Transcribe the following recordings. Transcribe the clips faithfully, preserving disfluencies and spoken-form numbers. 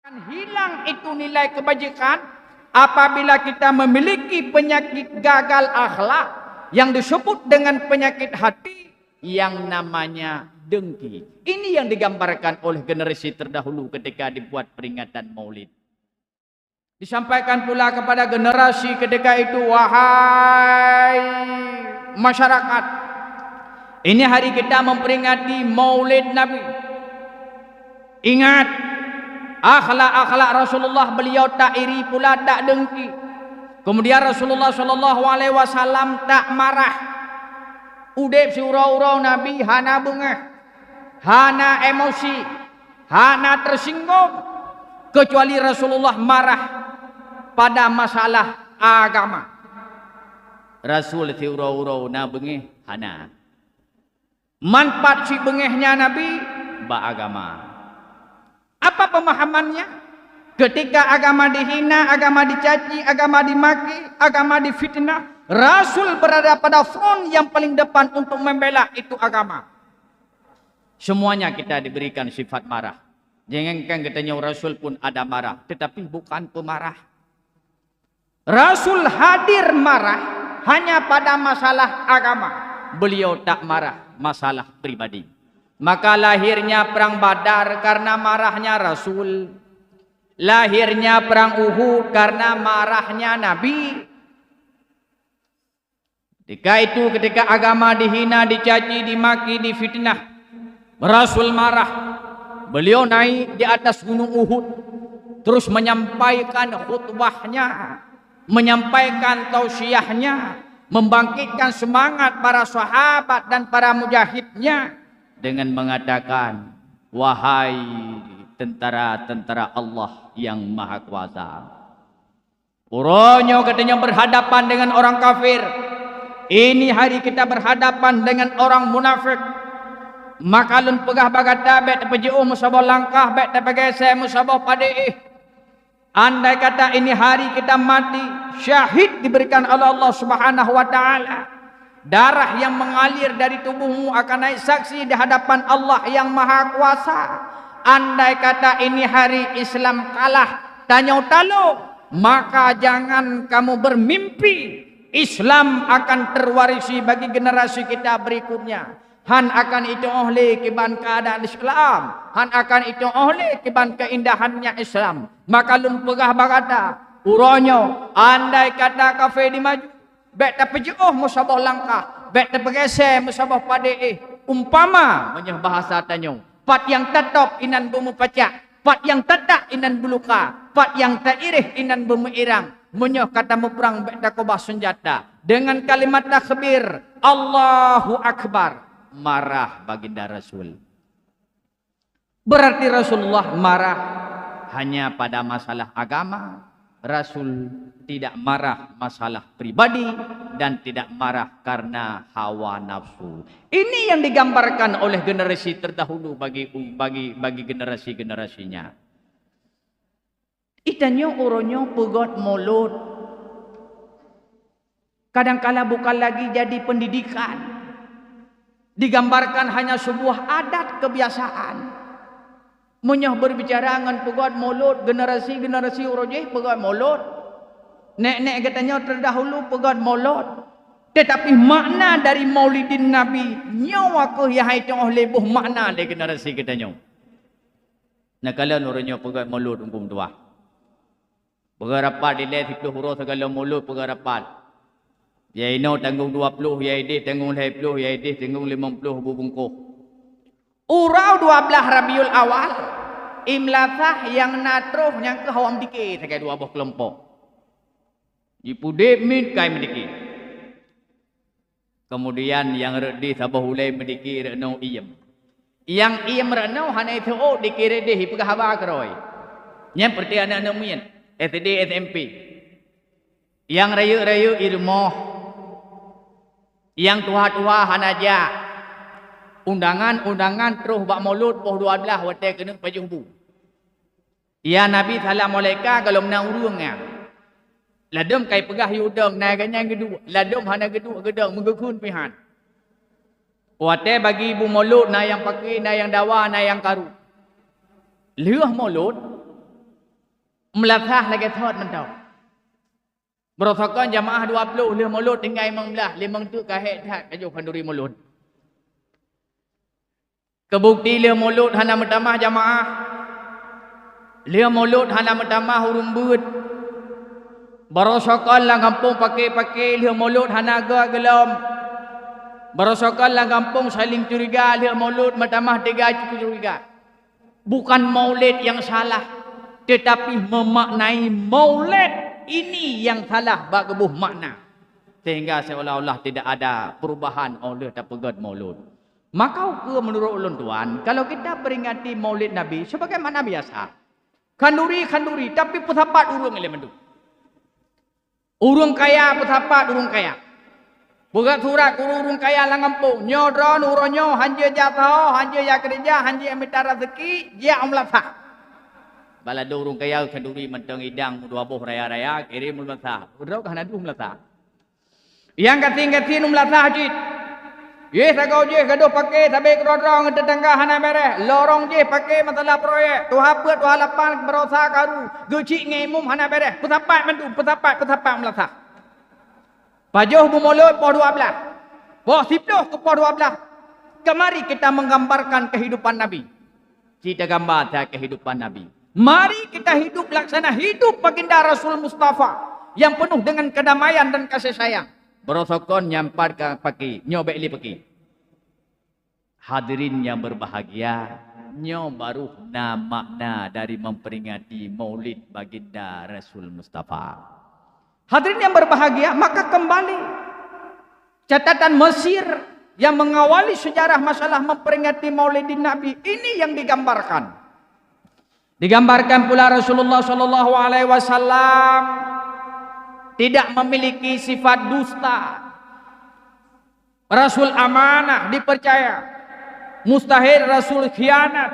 Akan hilang itu nilai kebajikan apabila kita memiliki penyakit gagal akhlak yang disebut dengan penyakit hati yang namanya dengki. Ini yang digambarkan oleh generasi terdahulu ketika dibuat peringatan Maulid. Disampaikan pula kepada generasi ketika itu, "Wahai masyarakat, ini hari kita memperingati Maulid Nabi. Ingat, akhlak-akhlak Rasulullah, beliau tak iri pula, tak dengki. Kemudian Rasulullah sallallahu alaihi wasallam tak marah. Udeb siuroe-uroe Nabi hana beungéh, hana emosi, hana tersinggung, kecuali Rasulullah marah pada masalah agama." Rasul siuroe-uroe na beungéh? Hana. Manfaat si beungéhnya Nabi bak agama. Apa pemahamannya? Ketika agama dihina, agama dicaci, agama dimaki, agama difitnah, Rasul berada pada front yang paling depan untuk membela itu agama. Semuanya kita diberikan sifat marah. Jangankan geutanyoe, Rasul pun ada marah, tetapi bukan pemarah. Rasul hadir marah hanya pada masalah agama. Beliau tak marah masalah pribadi. Maka lahirnya perang Badar karena marahnya Rasul. Lahirnya perang Uhud karena marahnya Nabi. Ketika itu, ketika agama dihina, dicaci, dimaki, difitnah, Rasul marah. Beliau naik di atas Gunung Uhud, terus menyampaikan khutbahnya, menyampaikan tausiahnya, membangkitkan semangat para sahabat dan para mujahidnya dengan mengatakan, "Wahai tentara-tentara Allah yang Maha Kuasa, uroe nyoe geutanyoe berhadapan dengan orang kafir. Ini hari kita berhadapan dengan orang munafik. Maka lôn peugah bak gata, bék tapeujiôh meusaboh langkah, bék tapeugeusée meusaboh padé. Andai kata ini hari kita mati, syahid diberikan oleh Allah Subhanahu wa Ta'ala, darah yang mengalir dari tubuhmu akan naik saksi di hadapan Allah yang Maha Kuasa. Andai kata ini hari Islam kalah, tanyoe talo, maka jangan kamu bermimpi Islam akan terwarisi bagi generasi kita berikutnya. Han akan itu'oh lé kiban keuadaan Islam, han akan itu'oh lé kiban keuindahannya Islam. Maka lôn peugah bak gata, uroe nyoe, andai kata kafé jimaju, bék tapeujiôh meusaboh langkah, bék tapeugeusée meusaboh padé. Umpama, meunyoe bahasa tanyoe, pat nyang tatôb inan beumeupacak, pat nyang tatak inan beuluka, pat nyang taireh inan beumeuirang. Meunyoe ka tamuprang, bék takeubah seunjata. Dengan kalimat takbir, Allahu Akbar, marah Baginda Rasul. Berarti Rasulullah marah hanya pada masalah agama. Rasul tidak marah masalah pribadi dan tidak marah karena hawa nafsu. Ini yang digambarkan oleh generasi terdahulu bagi, bagi, bagi generasi-generasinya. Geutanyoe uroe nyoe peugét mulod, kadangkala bukan lagi jadi pendidikan, digambarkan hanya sebuah adat kebiasaan. Meunyoe berbicara ngon peugét mulod, generasi-generasi uroe jih peugét mulod, nék-nék geutanyoe terdahulu peugét mulod, tetapi makna dari Maulidin Nabi nyoe kheueh nyang han itu'oh lé boh makna lé generasi geutanyoe. Neukalon uroe nyoe peugét mulod Teungku meutuah. Peugét rapat dilèe siplôh uroe sigohlom mulod peugét rapat. Nyang inoe tanggong dua ploh, nyang idéh tanggong lhèe ploh, nyang idéh tanggong limong ploh bu bungkôh. Uroe dua blaih Rabiul Awal, i meulasah nyang na troh nyang kheueh awak meudike sagai dua boh keulompok. Jipeudép miet kai meudike. Keumudian nyang rot deh saboh ulèe meudike, rot noe iem. Nyang iem rot noe hana iseuôt dike rot deh, ipeugah haba keudroe. Nyan peureuté aneuk-aneuk miet, S D, S M P. Nyang rayeuk-rayeuk i rumoh. Nyang tuha-tuha hana jak. Undangan-undangan troh bak mulod poh dua blaih watèe keuneuk pajoh bu. Ya Nabi salam alaika gohlom na ureueng nyan. Ladôm kai peugah yue dong, na geuh nyan geuduek, ladôm hana geuduek geudong, meugeukheun pih han. Watèe bagi bu mulod na nyang paké, na nyang dawa, na nyang karu. Lheueh mulod, Meulasah lagée thot mantong. Baroe sokon jamaah dua ploh lheueh mulod tinggai limong blaih, limong teuk ka hék that ka jôh khanduri mulod. Keubukti lheueh mulod hana meutamah jamaah. Lheueh mulod hana meutamah ureuëng beuet. Baroe sokon lam gampông paké-paké lheueh mulod hana gét geulom. Baroe sokon lam gampông saléng curiga lheueh mulod meutamah teuga curiga. Bukan maulid yang salah, tetapi memaknai maulid ini yang salah bak geuboh makna. Sehingga seolah-olah tidak ada perubahan óh lheueh tapeugét mulod. Maka ukeue meunurot ulôn tuan, kalau kita peringati maulid Nabi sebagaimana biasa, khanduri-khanduri, tapi peusapat ureuëng ilée mandum. Ureuëng kaya peusapat ureuëng kaya. Peugét surat keu ureuëng kaya lam gampông, nyoe droeneuh uroe nyoe hanjeuet jak saho, hanjeuet jak keureuja, hanjeuet mita raseuki, jak u meulasah. Balado ureuëng kaya khanduri mantong idang dua boh raya-raya, kirém u meulasah. Droe ka hana deuh meulasah. Nyang gasien-gasien u meulasah cit. Yeh sagoe jih gadôh paké sabe keudroe-droe ngon teutangga hana béreh. Lorong jih paké masalah proyek. Tuha peuet, tuha lapan, baroesa karu. Geuchik ngon imum hana béreh. Peusapat mandum, peusapat, peusapat meulasah. Pajoh beumulod poh dua blaih. Poh siplôh keu poh dua blaih. Kemari kita menggambarkan kehidupan Nabi. Ci tagamba that kehidupan Nabi. Mari kita hidup laksana hidup Baginda Rasul Mustafa yang penuh dengan kedamaian dan kasih sayang. Baroe sokon nyang pat ka paké, nyoe bék lé paké. Hadirin yang berbahagia, nyoe baru na makna dari memperingati Maulid Baginda Rasul Mustafa. Hadirin yang berbahagia, maka kembali catatan Mesir yang mengawali sejarah masalah memperingati Maulidin Nabi ini yang digambarkan. Digambarkan pula Rasulullah sallallahu alaihi wasallam tidak memiliki sifat dusta. Rasul amanah, dipercaya. Mustahil Rasul khianat.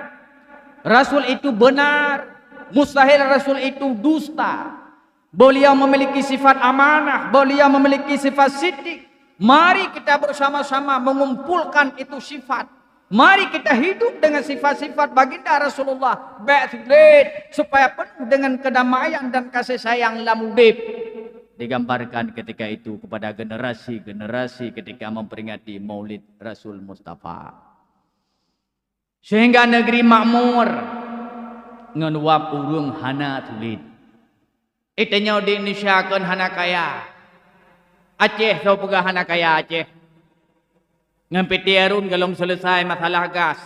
Rasul itu benar. Mustahil Rasul itu dusta. Beliau memiliki sifat amanah, beliau memiliki sifat siddiq. Mari kita bersama-sama mengumpulkan itu sifat. Mari kita hidup dengan sifat-sifat Baginda Rasulullah. Bék sulet, supaya penuh dengan kedamaian dan kasih sayang lam udeb. Digambarkan ketika itu kepada generasi-generasi ketika memperingati Maulid Rasul Mustafa. Sehingga negeri makmur ngon wab ureuëng hana sulet. Eh, tanyoe di Indonesia kon hana kaya. Aceh soe peugah hana kaya Aceh. Ngon P T Arun golom selesai masalah gas.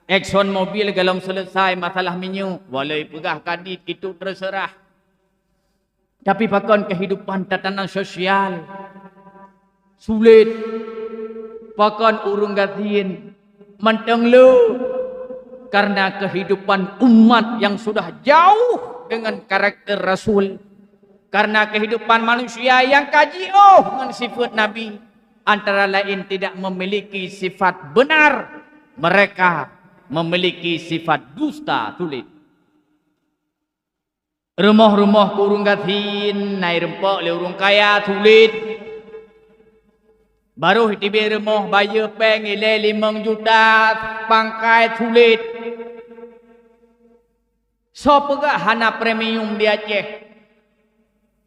Exxon Mobil golom selesai masalah minyeuk. Walau peugah kadit itu terserah. Tapi pakon kehidupan tatanan sosial sulet, pakon ureuëng gasien mantong le, karena kehidupan umat yang sudah jauh dengan karakter Rasul, karena kehidupan manusia yang ka jiôh ngon sifat Nabi, antara lain tidak memiliki sifat benar, mereka memiliki sifat dusta sulet. Rumoh-rumoh keu ureuëng gasien na ireumpok lé ureuëng kaya sulet. Barô tibée rumoh bayeue péng ilée limong juta pangkai sulet. Soe peugah hana premium di Aceh?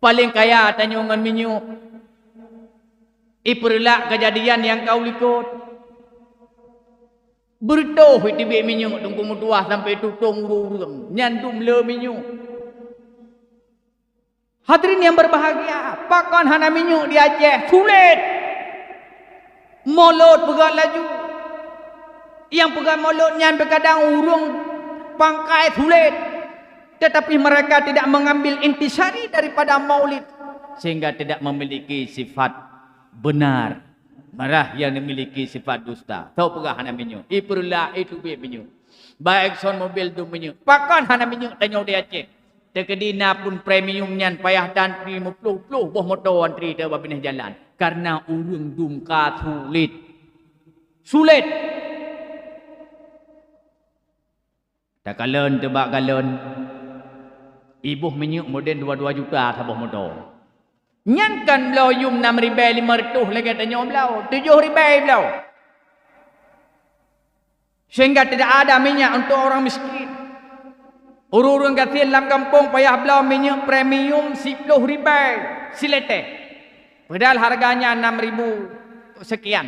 Paleng kaya tanyoe ngon minyeuk. Ipeureulak keujadian nyang ka u likot. Beureutoh iteubiet minyeuk teungku meutuah sampoe tutong ureuëng-ureuëng nyan dum le minyeuk. Hadirin yang berbahagia, pakon hana minyeuk di Aceh? Sulet! Mulod peugah laju. Nyang peugah mulod nyan beukadang ureuëng pangkai sulet, tetapi mereka tidak mengambil intisari daripada maulid, sehingga tidak memiliki sifat benar. Malah yang memiliki sifat dusta. Tau peugah hana minyeuk, ipeureulak, iteubiet minyeuk. Baik Exxon Mobil dum minyeuk. Pakon hana minyeuk tanyoe di Aceh? Teukeudi na pun premium nyan payah tantri meuploh-ploh boh moto antri teuh bak binéh jalan. Karena ureuëng dum ka sulet. Sulet. Takalon teuh bak galon. Iboh minyeuk modern dua dua juta saboh moto. Nyan kan bloe yum nam ribée limong reutôh lagée tanyoe bloe, tujoh ribée bloe. Sehingga tidak ada minyak untuk orang miskin. Ureuëng-ureuëng gasien lam gampông payah bloe minyeuk premium siploh ribèe silitè. Padahal harganya enam ribu sekian.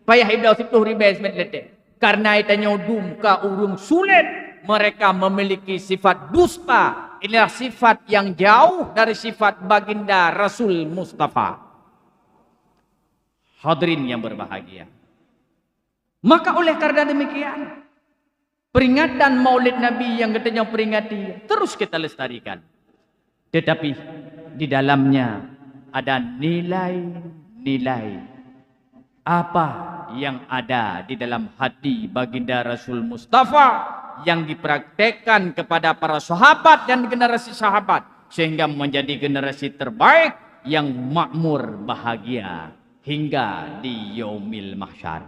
Payah ibloe siploh ribèe silitè. Karena tanyoe dum ka ureuëng sulet, mereka memiliki sifat dusta. Inilah sifat yang jauh dari sifat baginda Rasul Mustafa. Hadirin yang berbahagia. Maka oleh karena demikian, peringatan Maulid Nabi yang geutanyoe peringati terus kita lestarikan. Tetapi di dalamnya ada nilai-nilai apa yang ada di dalam hati baginda Rasul Mustafa yang dipraktekkan kepada para sahabat dan generasi sahabat, sehingga menjadi generasi terbaik yang makmur bahagia hingga di yaumil mahsyar.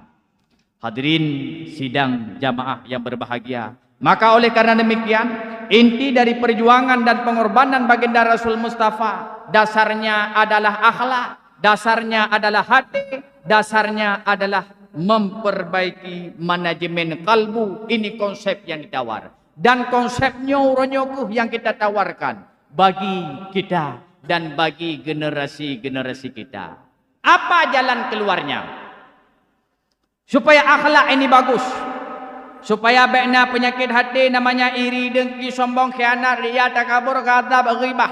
Hadirin sidang jamaah yang berbahagia, maka oleh karena demikian, inti dari perjuangan dan pengorbanan baginda Rasul Mustafa dasarnya adalah akhlak, dasarnya adalah hati, dasarnya adalah memperbaiki manajemen kalbu. Ini konsep yang ditawar. Dan konsep nyoe uroe nyoe keuh yang kita tawarkan bagi kita dan bagi generasi-generasi kita. Apa jalan keluarnya? Supaya akhlak ini bagus. Supaya bèk na peunyakét hati namanya iri, dengki, sombong, khianat, riya, takabur, ghadab, ghibah.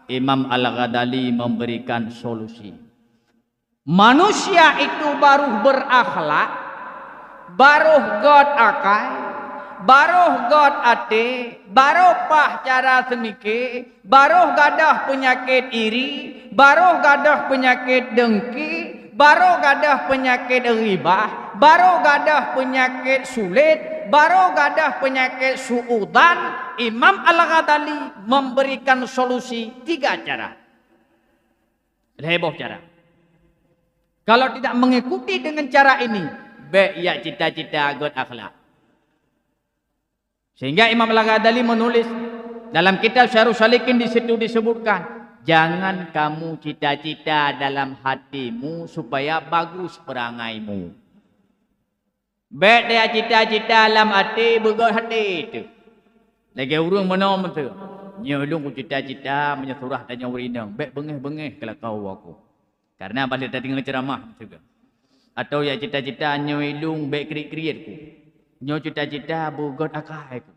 Imam Al-Ghazali memberikan solusi. Manusia itu baru berakhlak, baru göt akai, baru göt até, baru pah cara seumike, baru gadoh peunyakét iri, baru gadoh peunyakét dengki, baru gadoh peunyakét ghibah, baru gadoh peunyakét sulet, baru gadoh peunyakét suudzan. Imam Al-Ghazali memberikan solusi tiga cara. Lhèe boh cara. Kalau tidak mengikuti dengan cara ini, bèk jak cita-cita göt akhlak. Sehingga Imam Al-Ghazali menulis dalam kitab Syarhus Salikin, di situ disebutkan, "Jangan kamu cita-cita dalam hatimu supaya bagus perangaimu." Bèk tacita-cita lam até beugöt até teuh. Lagèe ureueng meunoe meuteuk, "Nyoe lôn kucita-cita meunyoe surah tanyoe ureueng inong, bèk beungèh-beungèh keulakau aku. Karena ban lheueh tadeungoe ceuramah," meuteuk. Atau ya cita-cita, "Nyoe lôn bèk kriet-kriet ku. Nyoe cita-cita beugöt akai ku.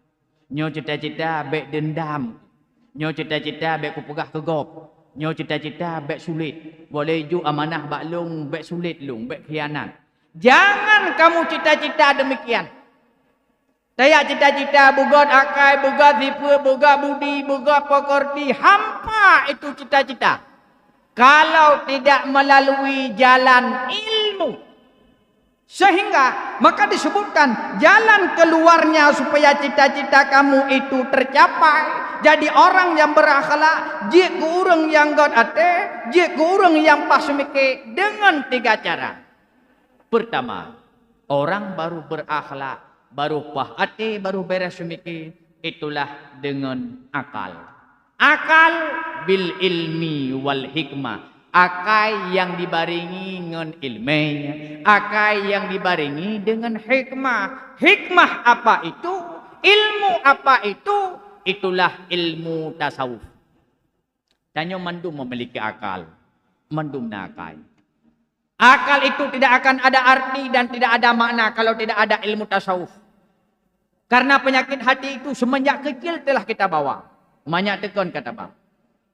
Nyoe cita-cita bèk deundam. Nyoe cita-cita bèk kupeugah keu gob. Nyoe cita-cita bèk sulet. Watèe jok amanah bak lôn, bèk sulet lôn, bèk khianat." Jangan kamu cita-cita demikian. Tajak cita-cita beugöt akai, beugöt sifeuet, beugöt budi, beugöt pekerti, hampa itu cita-cita. Kalau tidak melalui jalan ilmu. Sehingga, maka disebutkan, jalan keluarnya supaya cita-cita kamu itu tercapai, jadi orang yang berakhlak, jeuet keu ureueng nyang göt até, jeuet keu ureueng nyang pah seumike, dengan tiga cara. Pertama, orang baru berakhlak, baru pah até, baru bèrèh seumike, itulah dengan akal. Akal bil ilmi wal hikmah. Akai nyang dibarengi ngon ileumèe, akai nyang dibarengi dengan hikmah. Hikmah apa itu? Ilmu apa itu? Itulah ilmu tasawuf. Tanyoe mandum memiliki akal, mandum na akai. Akal itu tidak akan ada arti dan tidak ada makna kalau tidak ada ilmu tasawuf. Karena penyakit hati itu semenjak kecil telah kita bawa. Manyak teukon ka taba.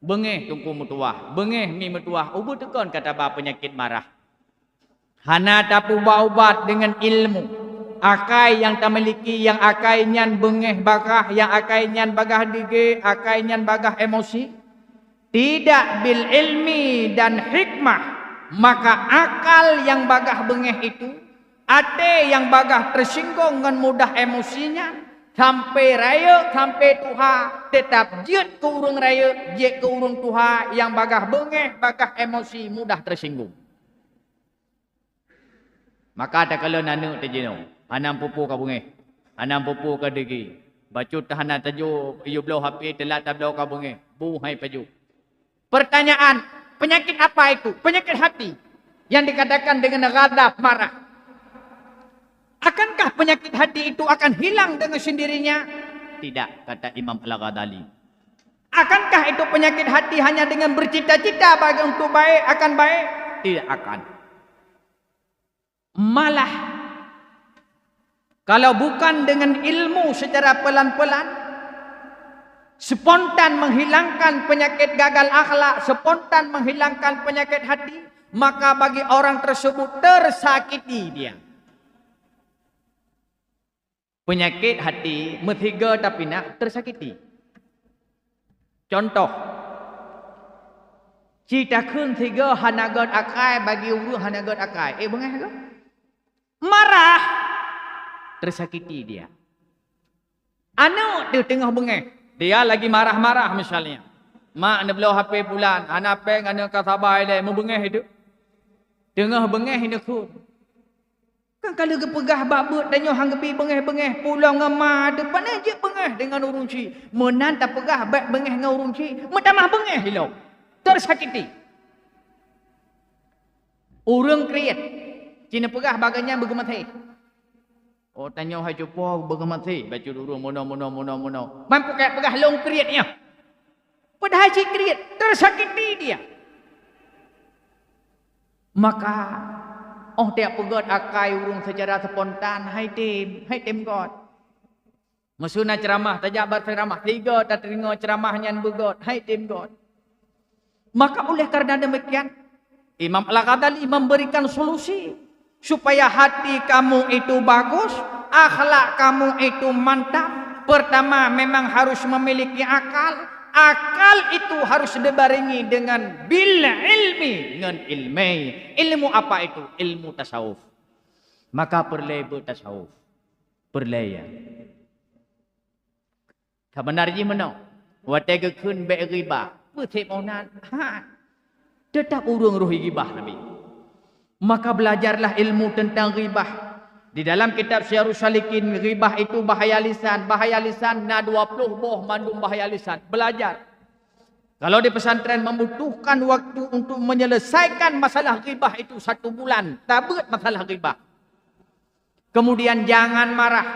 Beungéh teungku meutuwah, beungéh mi meutuwah, ubeut teukon ka taba peunyakét marah. Hana tapeuubat-ubat deungon ilmu. Akai nyang tamiliki, nyang akai nyan beungéh bagah, nyang akai nyan bagah degé, akai nyan bagah emosi. Tidak bil ilmi dan hikmah, maka akal nyang bagah beungéh itu, até nyang bagah teusinggong ngon mudah emosi nyan, sampai rayeuk, sampai tuha, teutap jeuet keu ureuëng rayeuk, jeuet keu ureuëng tuha nyang bagah beungéh, bagah emosi, mudah teusinggong. Maka takalon aneuk teuh jinoe, hana pupu ka beungéh, hana pupu ka degé. Bacut hana tajok yue bloe H P, teulat tabloe ka beungéh, bu hai pajoh. Pertanyaan, penyakit apa itu? Penyakit hati yang dikatakan dengan ghadab, marah. Akankah penyakit hati itu akan hilang dengan sendirinya? Tidak, kata Imam Al-Ghazali. Akankah itu penyakit hati hanya dengan bercita-cita bagi untuk baik, akan baik? Tidak akan. Malah, kalau bukan dengan ilmu secara pelan-pelan, spontan menghilangkan penyakit gagal akhlak, spontan menghilangkan penyakit hati, maka bagi orang tersebut tersakiti dia. Peunyakét hati meusigoe tapinah teusakiti. Cuntoh, ci takheun sigoe hana gét akai bagi ureuëng hana gét akai. Eh, beungéh geuh? Marah. Teusakiti dia. Aneuëk teuh teungoh beungéh. Dia lagi marah-marah misalnya. Mak neubloe H P pulan, hana péng aneuëk ka sabai lé, meubeungéh itu. Teungoh beungéh neukheun. Kan ka lheueh geupeugah bak beuet tanyoe han geubi beungéh-beungéh, pulang ngon ma teuh, pane jeuet beungéh deungon ureuëng chik. Meunan tapeugah bék beungéh ngon ureuëng chik, meutamah beungéh ilong. Teusakiti. Ureuëng kriet, ci neupeugah bak geuhnyan beugeumaté. Oh, tanyoe hai cupo beugeumaté, bacut ureuëng meunoe, meunoe, meunoe, meunoe. Ban pukek peugah lôn kriet nyoe. Padahai ci kriet, teusakiti dia. Maka, óh tajak peugét akai ureuëng seucara spontan, hai tem, hai tem gét. Meuseu na ceuramah, tajak bak ceuramah, sigoe tateuringoe ceuramah nyan beugét, hai tem gét. Maka oleh karena demikian, Imam Al-Ghazali memberikan solusi supaya hati kamu itu bagus, akhlak kamu itu mantap. Pertama, memang harus memiliki akal. Akal itu harus dibarengi dengan bil ilmi, ngon ilmu. Ilmu apa itu? Ilmu tasawuf. Maka peureulée beuet tasawuf. Peureulée ya. Sabeuna jih meunoe, watée geukheun bék ghibah, peue sép meunan? Hai. Teutap ureuëng roh ghibah Nabi. Maka belajarlah ilmu tentang ghibah. Di dalam kitab Siyarus Salikin, ghibah itu bahaya lisan. Bahaya lisan na dua puluh boh mandum bahaya lisan. Belajar. Kalau di pesantren membutuhkan waktu untuk menyelesaikan masalah ghibah itu satu bulan, tabeuet masalah ghibah. Kemudian jangan marah.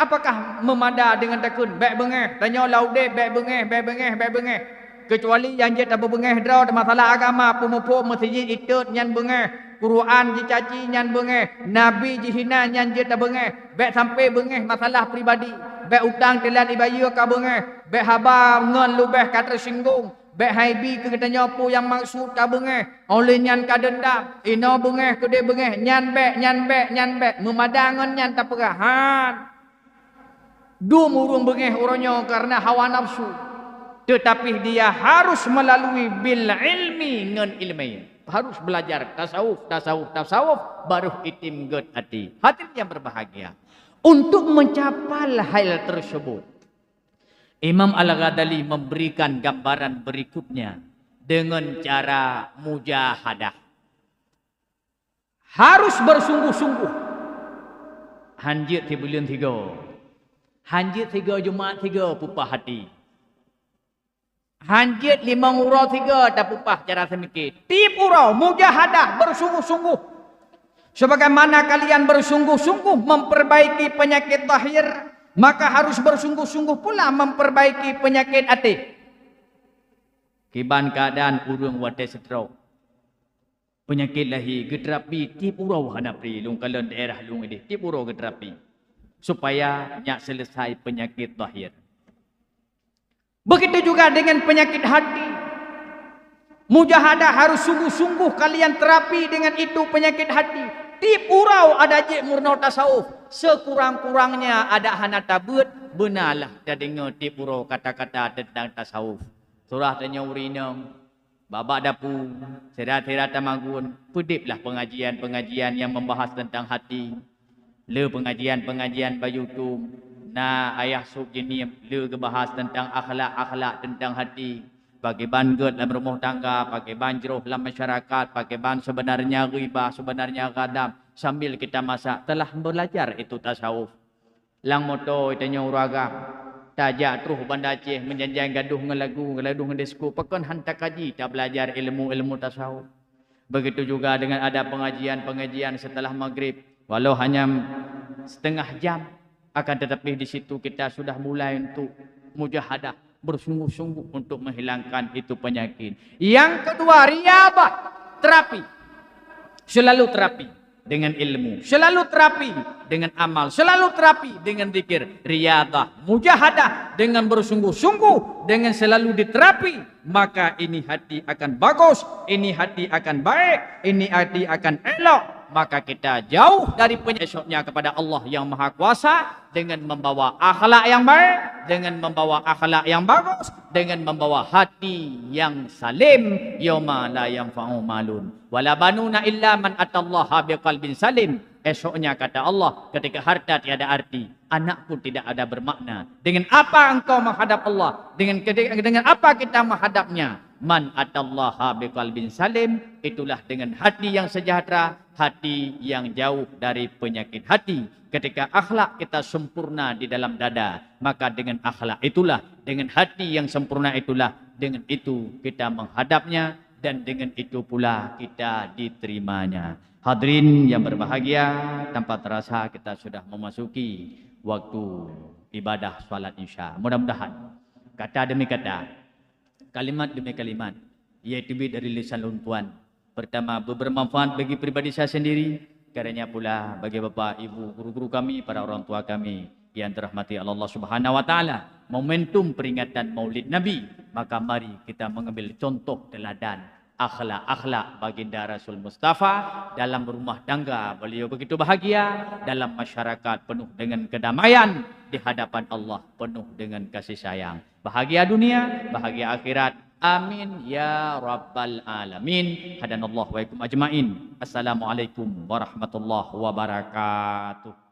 Apakah meumada deungon takheun bék beungéh? Tanyoe lam udeb bék beungéh, bék beungéh, bék beungéh. Keucuali nyang jeuet tabeubeungéh droe masalah agama, peumuphom meuseujid itot nyan beungéh, Quran jicaci nyan beungéh, Nabi jihina nyan jeuet tabeungéh. Bék sampoe beungéh masalah pribadi. Bék utang teulat ibayeue ka beungéh. Bék haba ngon leubeh ka teusinggong. Bék hai bi keu geutanyoe peue nyang maksud ka beungéh. Óh lheueh nyan ka deundam, inoe beungéh, keudeh beungéh, nyan bék, nyan bék, nyan bék. Meumada ngon nyan tapeugah, han. Dum ureuëng beungéh uroe nyoe kareuna hawa nafsu. Teutapi dia harus melalui bil ilmi ngon ileumé. Harus belajar tasawuf, tasawuf, tasawuf, baru item gét até. Hadirin yang berbahagia, untuk mencapai hal tersebut, Imam Al-Ghazali memberikan gambaran berikutnya dengan cara mujahadah. Harus bersungguh-sungguh. Han jeuet sibuleuen sigoe. Han jeuet sigoe Jumat sigoe peupah até. Han jeuet limong uroe sigoe tapeupah cara seumiké. Tieb uroe mujahadah bersungguh-sungguh. Sebagaimana kalian bersungguh-sungguh memperbaiki penyakit zahir, maka harus bersungguh-sungguh pula memperbaiki penyakit até. Kiban keadaan ureuëng watée stroke. Peunyakét lahé geuterapi tieb uroe hana pri, lôn kalon daerah lôn idéh tieb uroe geuterapi, supaya nyak seuleusai peunyakét zahir. Begitu juga dengan penyakit hati. Mujahadah harus sungguh-sungguh kalian terapi dengan itu penyakit hati. Tieb uroe ada jeuet meurunoe tasawuf, sekurang-kurangnya ada hana tabeuet, beunalah tadeungoe tieb uroe kata-kata teuntang tasawuf. Surah tanyoe ureuëng inong, babak dapu, sira-sira tamagun, peudeblah pengajian-pengajian yang membahas tentang hati. Le pengajian-pengajian bak YouTube, na Ayah Sop Jeunieb, le geubahas tentang akhlak-akhlak tentang hati. Pakriban gét lam rumoh tangga, pakriban jroh lam masyarakat, pakriban sebenarnya ghibah, sebenarnya ghadab, sambil kita masak, telah belajar itu tasawuf. Lam moto tanyoe ureuëng agam, tajak troh Banda Aceh meujanjai gadoh ngon lagu, gadoh ngon disko, pakon han takaji tabelajar ilmu-ilmu tasawuf. Begitu juga dengan ada pengajian-pengajian setelah maghrib, walau hanya setengah jam, Akan tetapi di situ kita sudah mulai untuk mujahadah, bersungguh-sungguh untuk menghilangkan itu penyakit. Yang kedua, riyadhah, terapi. Selalu terapi dengan ilmu, selalu terapi dengan amal, selalu terapi dengan zikir. Riyadhah, mujahadah, dengan bersungguh-sungguh, dengan selalu diterapi, maka ini hati akan bagus, ini hati akan baik, ini hati akan elok. Maka kita jauh dari penyakit, esoknya kepada Allah yang Maha Kuasa, dengan membawa akhlak yang baik, dengan membawa akhlak yang bagus, dengan membawa hati yang salim. Yauma la yanfa'u malun wala banuna illa man atallaha biqalbin salim. Esoknya, kata Allah, ketika harta tiada arti, anak pun tidak ada bermakna. Dengan apa engkau menghadap Allah? Dengan keti-, dengan apa kita menghadapnya? Man atallaha biqalbin salim, itulah dengan hati yang sejahtera, hati yang jauh dari penyakit hati. Ketika akhlak kita sempurna di dalam dada, maka dengan akhlak itulah, dengan hati yang sempurna itulah, dengan itu kita menghadapnya, dan dengan itu pula kita diterimanya. Hadirin yang berbahagia, tanpa terasa kita sudah memasuki waktu ibadah salat Isya. Mudah-mudahan kata demi kata, kalimat demi kalimat, yaitu dari lisan lôn tuan, pertama, bermanfaat bagi pribadi saya sendiri, kiranya pula bagi bapak, ibu, guru-guru kami, para orang tua kami yang dirahmati Allah Subhanahu wa Taala. Momentum peringatan Maulid Nabi, maka mari kita mengambil contoh teladan akhlak-akhlak Baginda Rasul Mustafa. Dalam rumah tangga beliau begitu bahagia, dalam masyarakat penuh dengan kedamaian, di hadapan Allah penuh dengan kasih sayang. Bahagia dunia, bahagia akhirat. Amin ya rabbal alamin. Hadanallahu wa iyyakum ajmain. Assalamualaikum warahmatullahi wabarakatuh.